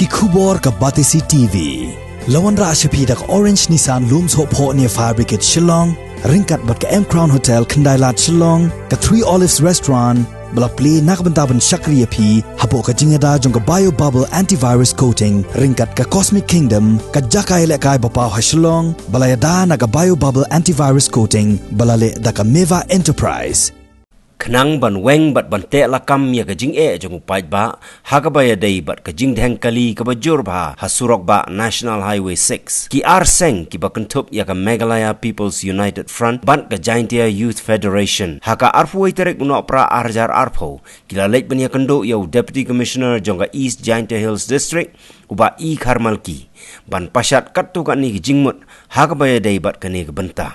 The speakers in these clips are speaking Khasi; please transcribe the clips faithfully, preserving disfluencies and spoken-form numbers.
Ki khubor ka Batesi T V. La wanrah sha phi da ka Orange Nissan Lumsohphoh near Fire Brigade Shillong, ryngkat bad ka M Crown Hotel Khyndai Lad Shillong, ka Three Olives Restaurant, ba la plie na ka bynta ban shakri ïa phi hapoh ka jingïada jong ka Bio Bubble Antivirus Coating, ryngkat ka Cosmic Kingdom, ka jaka ïalehkai ba paw ha Shillong, ba la ïada na ka Bio Bubble Antivirus Coating, ba la leh da ka Meva Enterprise. Khnang ban weng bad ban teh lakam ïa ka jingeh jong u paidbah, ha kaba ïadei bad ka jingdheng kali kaba jur bha ha surok bah National Highway six, ki ar seng kiba kynthup ïa ka Meghalaya People's United Front bad ka Jaintia Youth Federation, ha ka arphew wei tarik u Nohprah ar hajar arphew, ki la leit ban ïakynduh ïa u Deputy Commissioner jong ka East Jaintia Hills District, u Bah E Kharmalki, ban pashat katto katne ki jingmut ha kaba ïadei bad kane ka bynta.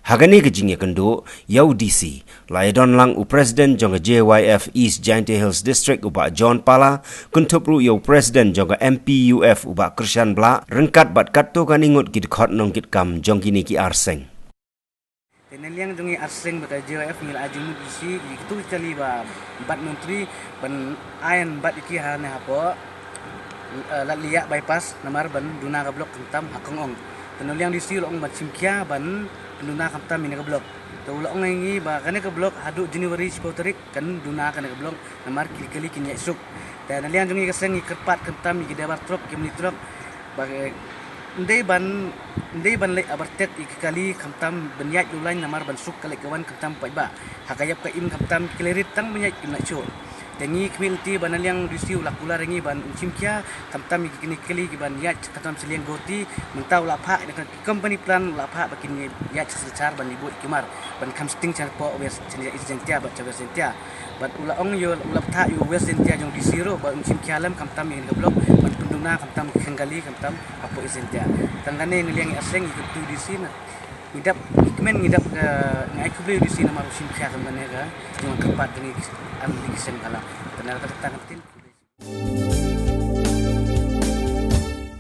Ha kane ka jingïakynduh ïa u D C, la ïadon lang u President jong ka J Y F East Jaintia Hills District, u Bah John Pala, kynthup ruh ïa u President jong ka M P U F, u Bah Krishan Blah, ryngkat bad katto katne ngut ki dkhot nongkitkam jong kine ki ar seng. Te na liang jong ngi ar seng bad ka J Y F ngi la ai jingmut ïa u D C, ïa kito ki kali ba bat Montri, ban ai ban bat ïa ki hangne hapoh, eh, Ladliah Bypass, namar ban duna ka block khamtam ha Kong Ong. Te na liang D C u la ong ban shim khia ban duna khamtam ïa kane ka block. Te u la ong ïa ngi ba kane ka block haduh January shiphew tarik kan duna kane ka block, namar ki kali kin ïaid suk. Te na liang jong ngi ka seng ngi kyrpad khamtam ïa ki driver truck, ki mini truck, ba, eh, ym dei ban, ym dei ban leit abartet ïa ki kali khamtam ban ïaid lulaiñ namar ban suk ka leit ka wan khamtam paidbah. Ha ka ïap ka im khamtam ki leit rit tang ban ïaid kim lait shuh. Te ngi khmih lynti ba na liang D C u la kular ïa ngi ban ym shim khia khamtam ïa kine ki kali kiban ïaid khamtam shiliang Guwahati, mynta u la phah ïa ka company plan u la phah ba kin ïaid sha Silchar ban ïa buh ïa ki mar ban kham sting shapoh West, sha East Jaintia bad sha West Jaintia. Bad u la ong ïa u, u la phah ïa u West Jaintia jong D C ruh ba un shim khia lem khamtam ïa kane ka block ban pynduna khamtam ki kali khamtam hapoh East Jaintia. Tang kane na liang ngi ar seng ngi kyntu D C na. Ngi dap, ngi kmen ngi dap ka, ngi ai khublei D C namar u shim khia kane ka jingkyrpad jong ngi ar tylli ki seng ka la. Te na kata ka tang ka ktien.